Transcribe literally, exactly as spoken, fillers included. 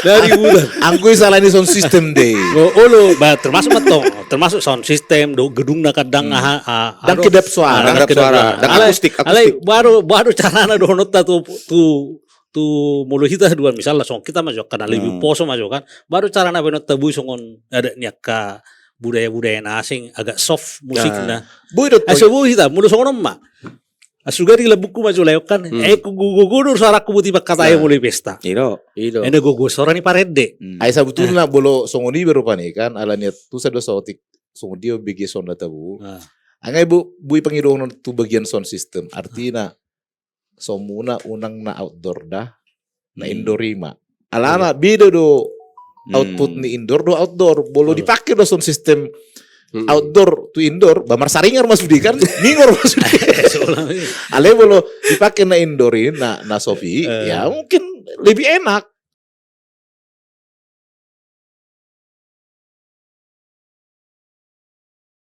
Dari bulan. Anggo i sala ni sound system do i. Olo, ba, termasuk ma tong, termasuk sound system, do gedung na kadang aha, ah, dang kedap suara, dang kedap suara, dang akustik, alai, akustik. Baru, baru carana dohononta tu, tu, tu molo hita dua misalna songon hita ma jo kan, lebih poso ma jo kan. Baru carana baenonta boi songon adat ni angka budaya-budaya na asing agak soft musikna. Boi do. Ai so boi hita, molo songon on ma. Asugari lambungku ma jo lae on kan. Eh, gogo do suaraku boti mangkatai molo i pesta. Ido. Ido. Ena gogo sora ni parende. Ai sabutulna molo songon i be rupani kan, ala ni antusan do saotik songon dia bege sonda tabu. Anggo i boi pangidohon tu bagian sound system. Artina, soundmuna unang na outdoor da, na indoor i ma. Alana beda do output ni indoor do outdoor. Molo dipake do sound system outdoor tu indoor, ba marsaringar ma sude kan, ningor ma sude. Alai molo dipake na indoor i, na, na soft i, ya mungkin lebih enak.